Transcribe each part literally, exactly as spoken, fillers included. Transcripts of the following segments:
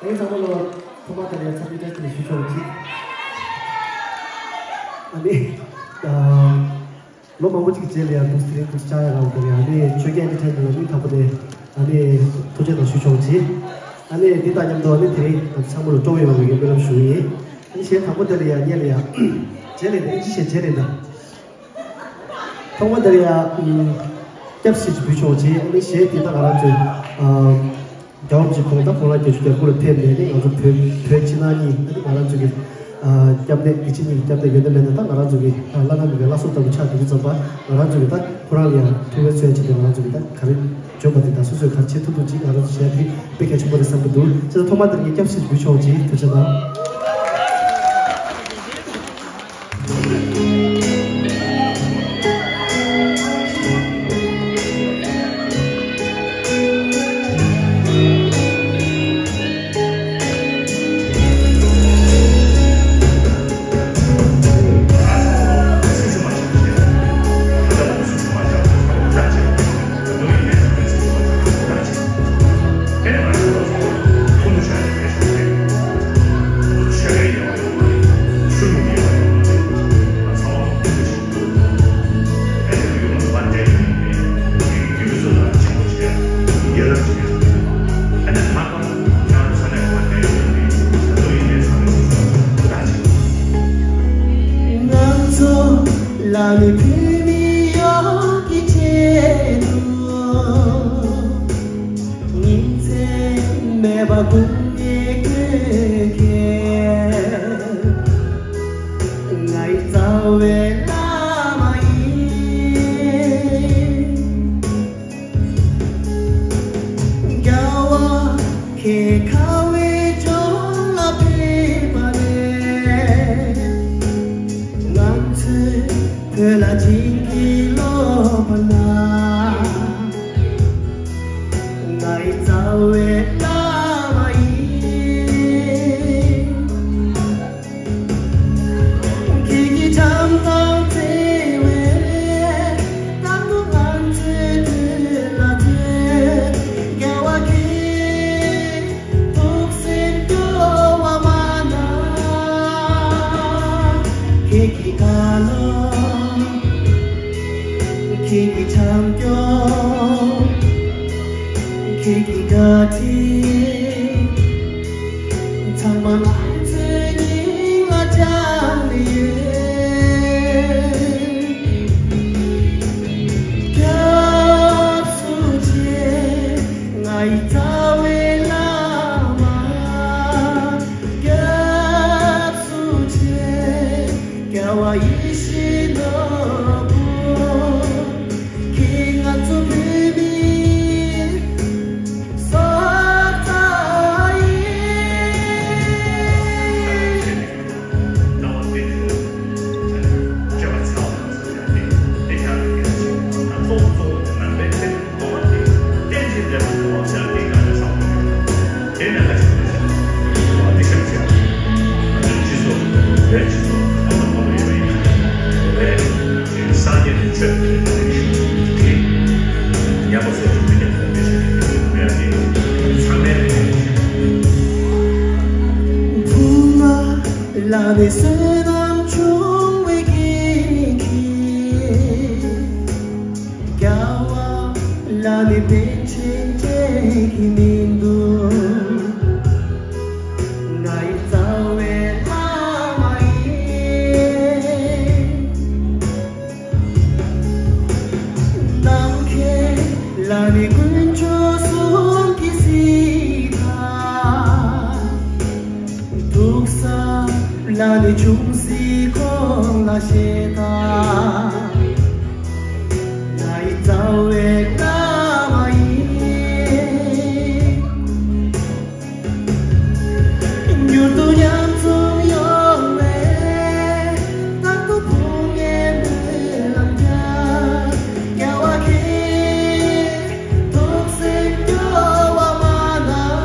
ཨེ་ཚང་མ་ལ་ཐོག་མ་དེ་ལ་འཚམས་འདྲི་བཀྲ་ཤིས་བདེ་ལེགས་ཞུ་ཆོག་ཅིག་ཨ་ནི། ཨ། ལོ་མང་པོ་ཅིག་རྗེས་ལ་ཡང་འདུག་སེ་དེ་རིང་འདུག་སེ་བཅར་ཡག་རག་པ་དེ་ལ་ཡང་ཨ་ནི་ཆོས་རྒྱལ་ཨེན་ཊར་ཊེན་མེན་ཊ་ལ་སྙིང་ཐག་པ་ནས་ཨ་ནི་ཐུགས་རྗེ་གནང་ཞུ་ཆོག་ཅིག་ཨ་ནི་འདི་དང་མཉམ་དུ་ཨ་ནི་དེ་རིང་ང་ཚོ་ཚང་མ་ལ་སྤྲོ་བོ་ཡོང་བའི་སྨོན་ལམ་ཞུ་གི་ཡིན། ཨ་ནི་གཞས་དང་པོ་དེ་ལ་ཡང་སྙན་ལ་ཡང་རྗེས་ལ་ཡང་ཨིན་ཇི་གཞས་རྗེས་ལ་ཡང་། ཐོག་མ་དེར་ཡང་སྐྱབས་ཞེས་འབོད་ཆོག་ཅེས་ཨ་ནི་གཞས་དེ་དག་ང་རང་ཚོའི་རྒྱལ་བ་རིན་པོ་ཆེ་ཁོང་དང་ཁོང་རང་རྒྱལ་གཞུང་རྒྱལ་པོ་ལ་ཕེབས་ནས་ནི་ང་ཚོ་བོད་བོད་ཕྱི་ནང་གཉིས་ཨ་ནི་ང་རང་ཚོ་གི་སྐྱབས་གནས་དགེ་བཤེས་གཉིས་ཀྱི་སྐྱབས་གནས་ཡོད་ན་མེད་ན་ད་ང་རང་ཚོ་གི་བླ་ན་མེད་པའི་བླ་སྲོག་ལྟ་བུ་ཆགས་བསྡད་ཀྱི་ཙམ་པ་ང་རང་ཚོ་གི་ད་ཁོ་རང་ལ་ཡང་ཐུགས་ཕན་གསོས་ཆེད་དུ་ང་རང་ཚོ་གི་ད་ག་རེ་བརྗོད་པ་དེ་དག་སོ་སོས་ག་རེ་བྱེད་ཐུབ་ཐུབ་ཅིག་ང་རང་ཚོ་བྱས་དེ་དཔེ་གལ་ཆེན་པོ་རེད་བསམ་གྱི་འདུག་བྱས་ཙང་ཐོག་མ་དེར་ངས་སྐྱབས་ཞེས་འབོད་ཆོག་ཅེས་ཐུགས་རྗེ་གནང་། ང་ཚོ་ལ་ནི་བོད་མི་ཡོངས་ཀྱི་ཆེད་དུ། ཉིན་མཚན་མེད་པར་དགུང་ནས་བསྐྱོད་མཁན་ང་ཡི་རྩ་བའི་བླ་མ་ཡིན། རྒྱལ་བ་ཁྱེད་ཁ་བའི་ལྗོངས་ལ་ཕེབས་པ་ནས། ང་ཚོའི་བོད་ལ་བྱིན་གྱིས་རློབས་པ་ན། ང་ཡི་རྩ་བའི་བླ་མ་ཡིན། ཁྱེད་ཀྱི་བྱམས་དང་བརྩེ་བས་རྟག་ཏུ་ང་ཚོའི་དུས་ལ་བརྩོན། རྒྱལ་བ་ཁྱེད་ཐུགས་སེམས་སྐྱོ་བ་མ་གནང་། ཁྱེད་ཀྱི་བཀའ་སློབ། ཁྱེད་ཀྱི་བྱམས་སྐྱོང་། ཁྱེད་ཀྱི་བཀའ་དྲིན། ཚང་མ་ང་ཚོའི་སྙིང་ལ་བཅངས་ནས་ཡོད། སྐྱབས་སུ་མཆི། ང་ཡི་རྩ་བའི་བླ་མ། སྐྱབས་སུ་མཆི། རྒྱལ་བ་ཡིད་བཞིན་ནོར་བུ། ཁྱེད་ང་ཚོ་བོད་མིའི་སྲོག་རྩ་ཡིན། ལ་ནི་བསོད་ནམས་ཆུང་བའི་རྐྱེན་གྱིས། རྒྱལ་བ་ལ་ནི་པཎ་ཆེན་བཀྲ་ཤིས་མི་འདུག་ང་ཡི་རྩ་བའི་བླ་མ་ཡིན། ནམ་མཁའི་ལ་ནི་དཀོན་མཆོག་གསུམ་གྱི་གཟིགས་མཐའ། འདུག་ས་ལ་ནི་ཆུང་སྲིད་ཁོང་ལ་ཞེ་དྲག་ང་ཡི་རྩ་བའི་བླ་མ་ཡིན། མྱུར་དུ་མཉམ་འཛོམས་ཡོང་བའི་རྟག་ཏུ་ཕུགས་ནས་སྨོན་ལམ་རྒྱག་རྒྱལ་བ་ཁྱེད་ཐུགས་སེམས་སྐྱོ་བ་མ་གནང་།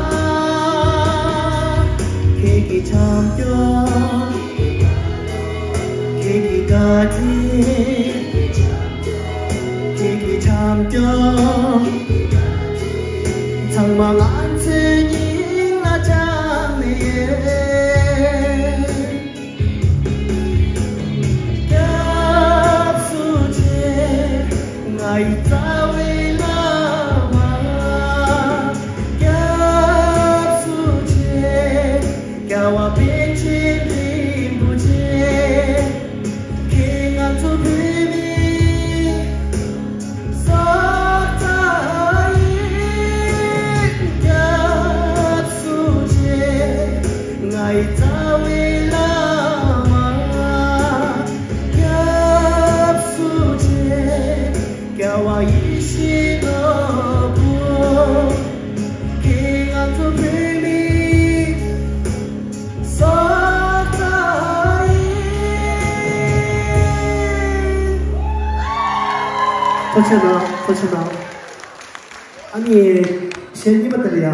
ཁྱེད་ཀྱི་བྱམས་སྐྱོང་། ཁྱེད་ཀྱི་བཀའ་དྲིན། ཁྱེད་ཀྱི་བྱམས་སྐྱོང་། ཚང་མ་ང་ཚོའི་སྙིང་ལ་བཅངས། བ་པཎ་ཆེན་རིན་པོ་ཆེ། ཁྱེད་ང་ཚོ་བོད་མི་སྲོག་རྩ་ཡིན། སྐྱབས་སུ་མཆི། ང་ཡི་རྩ་བའི་བླ་མ། སྐྱབས་སུ་མཆི། རྒྱལ་བ་ཡིད་བཞིན་ནོར་བུ། ཁྱེད་ང་ཚོ་བོད་མི་སྲོག་རྩ་ཡིན། ཐུགས་རྗེ་གནང་། ཐུགས་རྗེ་གནང་། ཨ་ནི་གཞས་གཉིས་པ་དེ་ལ་ཡ།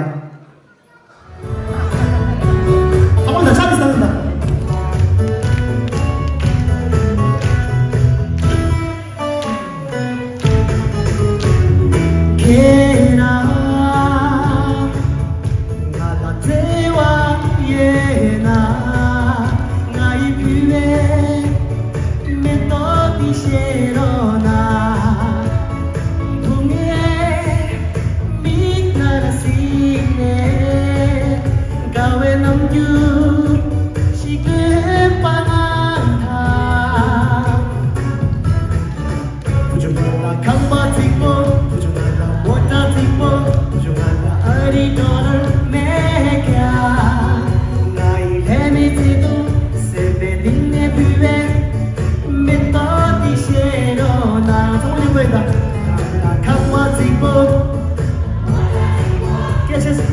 ཨ་མ་ལ་ཆགས་ཀྱི་ས་ལ། ཁྱེད་རང་ང་ལ་བརྩེ་བ་ཡོད་ན། ང་ཡི་ཕུལ་བའི་མེ་ཏོག་འདི་བཞེས་རོགས་གནང་། སྡུག་བསྔལ་མིག་ནང་ལ་གཟིགས་ནས། དགའ་བའི་རྣམ་འགྱུར་ཞིག་སྟོན་པ་གནང་དང་། བུ་ཆུང་ང་ལ་ཁང་པ་རྫིག་པོ། བུ་ཆུང་ང་ལ་མོ་ཊ་རྫིག་པོ། བུ་ཆུང་ང་ལ་ཨ་རི་ཌོ་ལར་མེད་ཀྱང་། ང་ཡི་ལྷད་མེད་བརྩེ་དུང་སེམས་པའི་གཏིང་ནས་ཕུལ་བའི་མེ་ཏོག་འདི་བཞེས་རོགས་གནང་། ཚང་མ་མཉམ་དུ་ཡིན་ད། ཁང་པ་རྫིག་པོ། སྐད་ཆེ།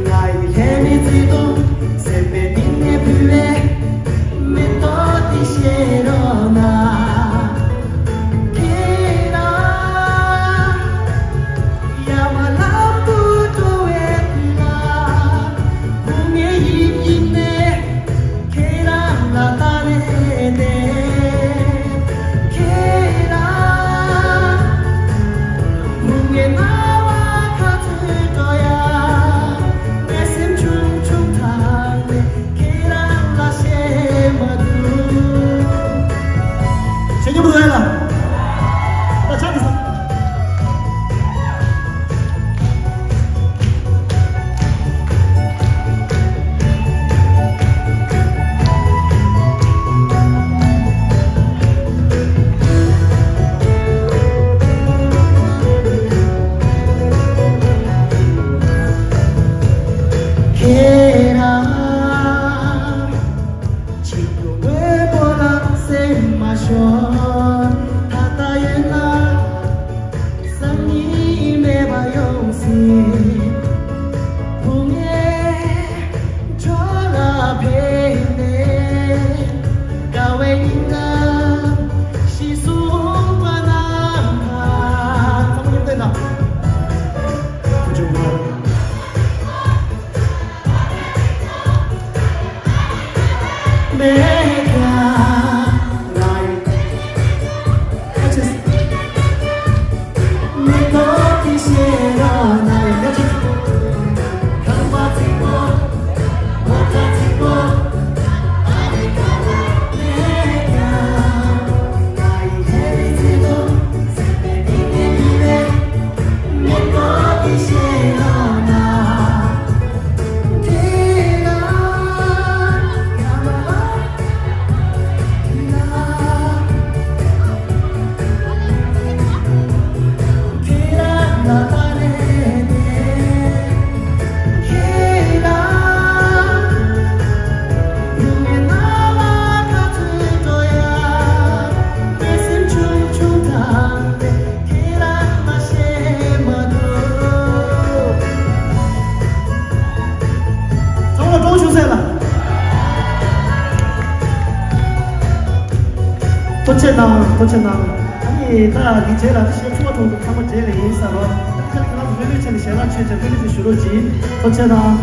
ང་ཡི་ལྷད་མེད་བརྩེ་དུང་སེམས་པའི་གཏིང་ནས་ཕུལ་བའི་མེ་ཏོག་འདི་བཞེས་རོགས་གནང་། ཁྱེད་རང་ཡར་མར་ལམ་དུ་འགྲོ་བའི་དུས་ལ། སྡུག་བསྔལ་ཡིབ་ཡིབ་ནས་ཁྱེད་རང་ལ་ལྟ་ལས་ཏེ། ཁྱེད་རང་སྡུག་བསྔལ་སྣང་བ་ག་ཚོད་འགྲོ་ཡང་། ངའི་སེམས་ཆུང་ཆུང་དྲངས་ནས་ཁྱེད་རང་ལ་བཤད་མ་ཐུབ། ཆེ་ཉམས་རུ་ཡ་ལ། ད་ཆགས་ཀྱི་ས། ཁྱེད་རང་ཆེད་དུ་དངོས་པོ་ལ་སེམས་མ་ཤོར། ད་ལྟ་ཡོད་ན། སང་ཉིན་མེད་པ་ཡོང་སྲིད། སྡུག་བསྔལ་འཕྲོ་བརླག་ཕེབས་ནས། དགའ་བའི་སྙིང་གཏམ་ཞིག་གསུངས་པ་གནང་དང་། ཚང་མ་མཉམ་དུ་ཡིན་ད། བུ་ཆུང་ང་མེད་ཀྱང་། ང་ཡི་ཁ་ཆེ། མེ་ཏོག་འདི་བཞེས་རོགས་གནང་། ཡ་ཆེ། ཁང་པ་རྫིག་པོ། མོ་ཊ་རྫིག་པོ། ཨ་རི་ཀ་ལ་མེད་ཀྱང་། ང་ཡི་ལྷད་མེད་བརྩེ་དུང་སེམས་པའི་གཏིང་ནས་ཕུལ་བའི་མེ་ཏོག་འདི་བཞེས་རོགས་གནང་། ཚང་མ་ཀྲོང་ཆུ་སེ་ལ། ཐུགས་རྗེ་གནང་། ཐུགས་རྗེ་གནང་། ཨ་ནི་ད་འདི་རྗེས་ལ་ཤེས་ཚོགས་གྲོང་དུ་ཚང་མ་རྗེས་ལ་ཡིན་ས་རོ། ཁྱེད་རང་ཚོ་ལྷོད་ལྷོད་བྱས་ནས་ཞལ་ལག་མཆོད་བྱས་ལྷོད་ལྷོད་བྱས་བཞུགས་རོགས་གྱིས། ཐུགས་རྗེ་གནང་།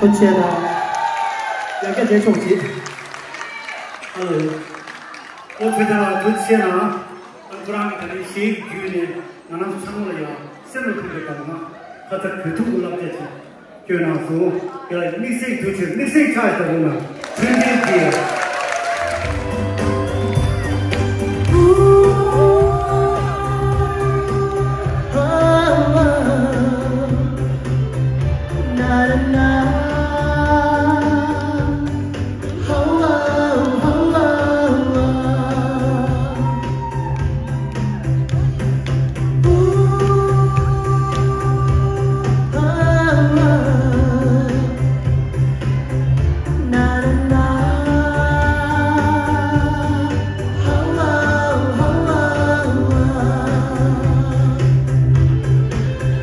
ཐུགས་རྗེ་གནང་། ཡང་བསྐྱར་མཇལ་ཆོག་ཅིག་ཨ་ལོ། ཨོ་ཁྱེད་ལ་ཐུགས་རྗེ་གནང་། ཨ་ཁོ་རང་གི་ད་རེས་གཞས་བརྒྱུད་ནས་ང་རང་ཚོ་ཚང་མ་ལ་ཡང་སེམས་ལ་འཁོར་བའི་གདམས་ངག་ཁ་ཚ་དགོས་ཐུག་གི་བསླབ་བྱ་ཅིག་སྐྱོན་ནང་སོང་། ཡ་དམིགས་བསལ་དུས་ཚོད་དམིགས་བསལ་ཆགས་ཡོད་པ་ན་མཐུན་སྒྲིལ་གྱིས།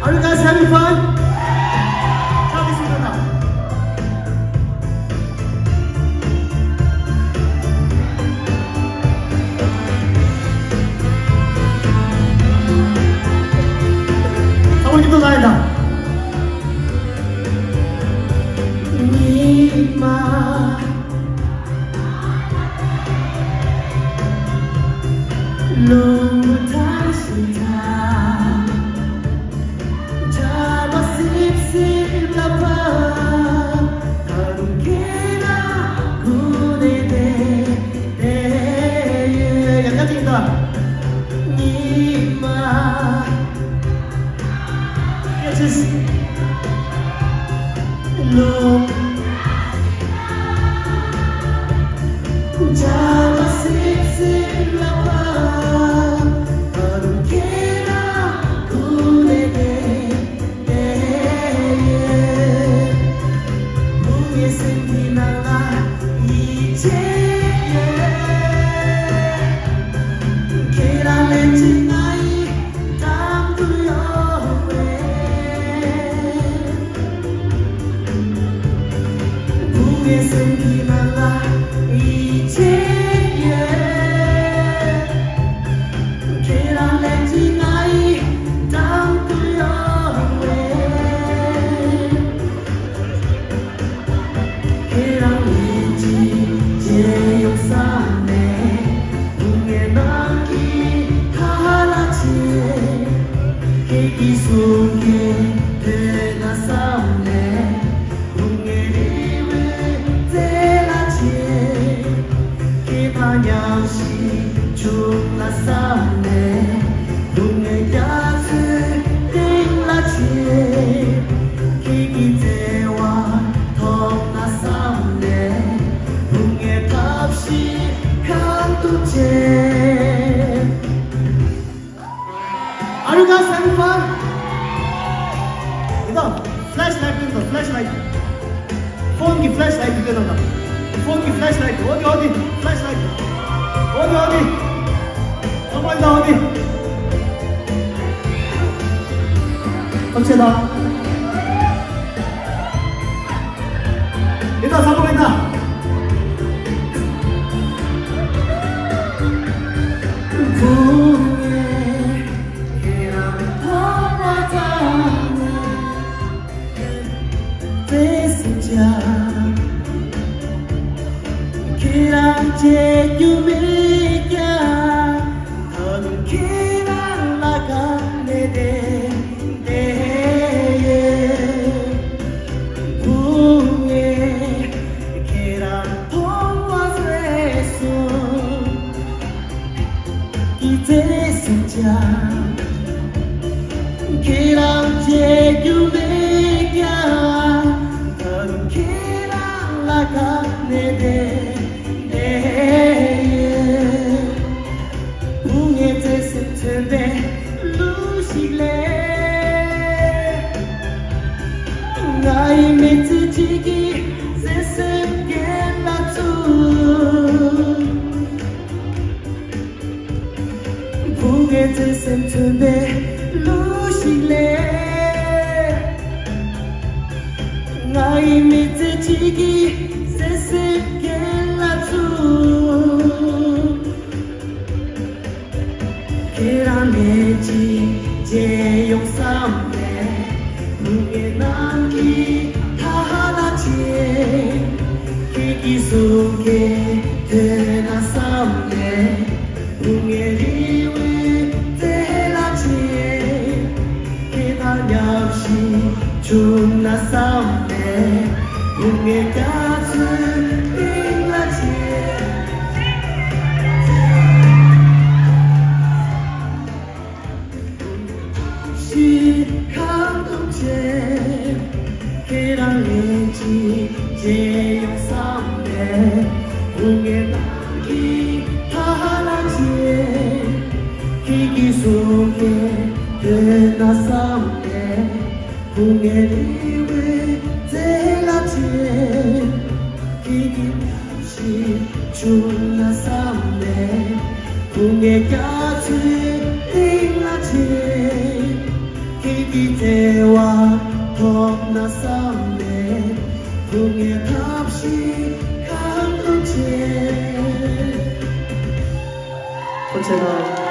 Are you guys having fun? Someone give the line now. Are you guys having fun? You know, flashlight, you know, flashlight. Phone གི་flashlight དེ་ལ་ན། Phone གི་flashlight. ཨོ་དེ་ཨོ་དེ་flashlight. ཨོ་དེ་ཨོ་དེ། ཚང་མ་ཡིན་ན་ཨོ་དེ། ཐུགས་རྗེ་གནང་། ཡིན་ན་ཚང་མ་ཡིན་ན། ཁྱེད་རང་བརྗེད་རྒྱུ་མེད་ཀྱང་། ད་དུང་ཁྱེད་རང་ ཁྱེད་རང་བརྗེད་རྒྱུ་མེད་ཀྱང་། ད་རུང་ཁྱེད་རང་ལ་དགའ་ནས་བསྡད་ནས། བུ་ངའི་བརྩེ་སེམས་མཚོན་པའི་གླུ་ཞིག་ལེན། ང་ཡི་མི་ཚེ་གཅིག་གི་བརྩེ་སེམས་རྒྱན་ལ་བཙུགས། བུ་ངའི་བརྩེ་སེམས་མཚོན་པའི་གླུ་ཞིག་ལེན། ང་ཡི་མི་ཚེ་གཅིག་གི་བརྩེ་སེམས་རྒྱན་ལ་བཙུགས། ཁྱེད་རང་ནས་ཅིག་མཇལ་ཡོང་བསམ་ནས། བུ་ངའི་ནང་གི་ཐ་ལ་ཆེ། ཁྱེད་ཀྱི་གཟུགས་སྐད་ཐོས་ན་བསམ་ནས། བུ་ངའི་རེ་བའི་རྩེ་ལ་ཆེ། ཁྱེད་དང་མཉམ་ཞིག་བྱུང་ན་བསམ་ནས། བུ་ངའི་རྒྱ་མཚོའི་གཏིང་ལ་ཆེ། ཞིག་གང་འདུག་ཅེས། ཁྱེད་རང་ལན་གཅིག་མཇལ་ཡོང་བསམ་ནས། བུ་ངའི་ནང་གི་ཐ་ལ་ཆེ། ཁྱེད་ཀྱི་གཟུགས་སྐད་ཐོས་ན་བསམ་ནས། བུ་ངའི་རེ་བའི་རྩེ་ལ་ཆེ། ཁྱེད་ཀྱི་ཞིག་བྱུང་ན་བསམ་ནས། བུ་ངའི་རྒྱ་མཚོའི་གཏིང་ལ་ཆེ། ཁྱེད་ཀྱི་བརྩེ་བ་ཐོབ་ན་བསམ་ནས། བུ་ངའི་ཐབས་ཤེས་གང་དུ་ཆེ། ཐུགས་རྗེ་གནང་།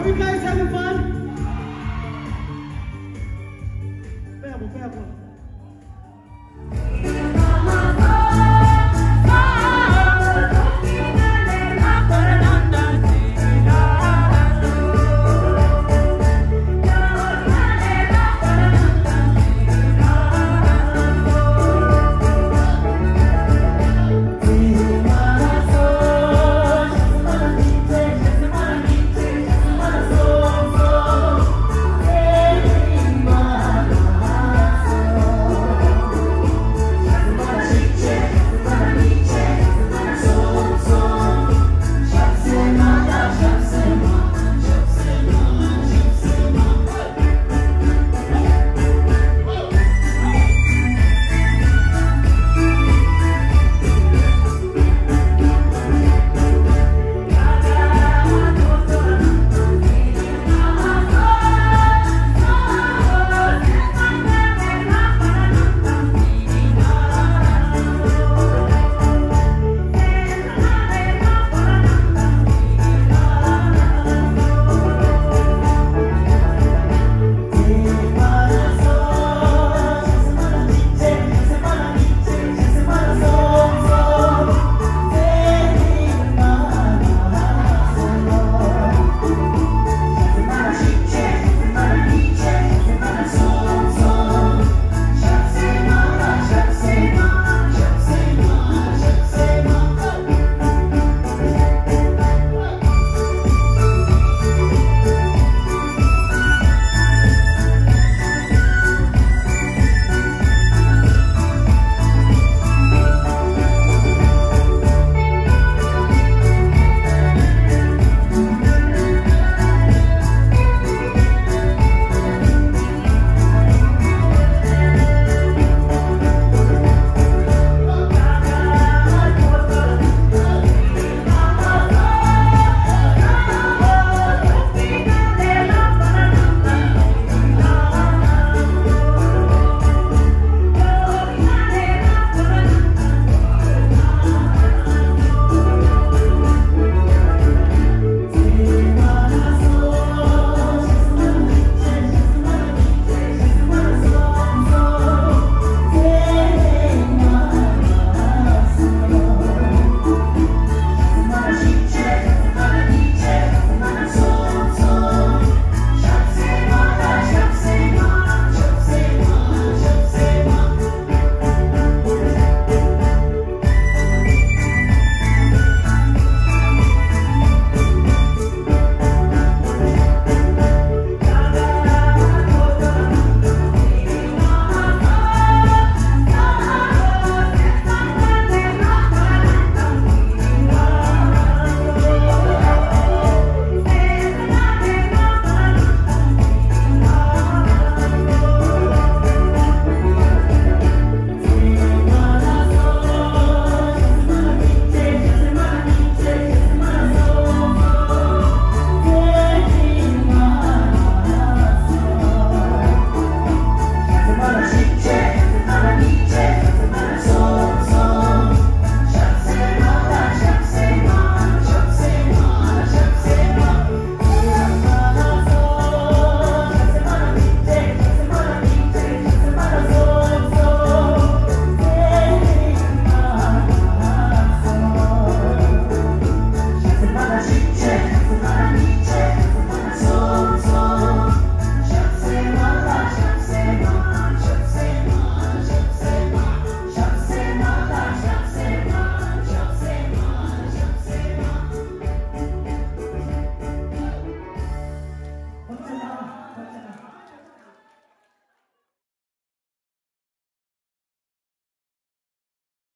Are you guys having fun? Bad boy, bad boy.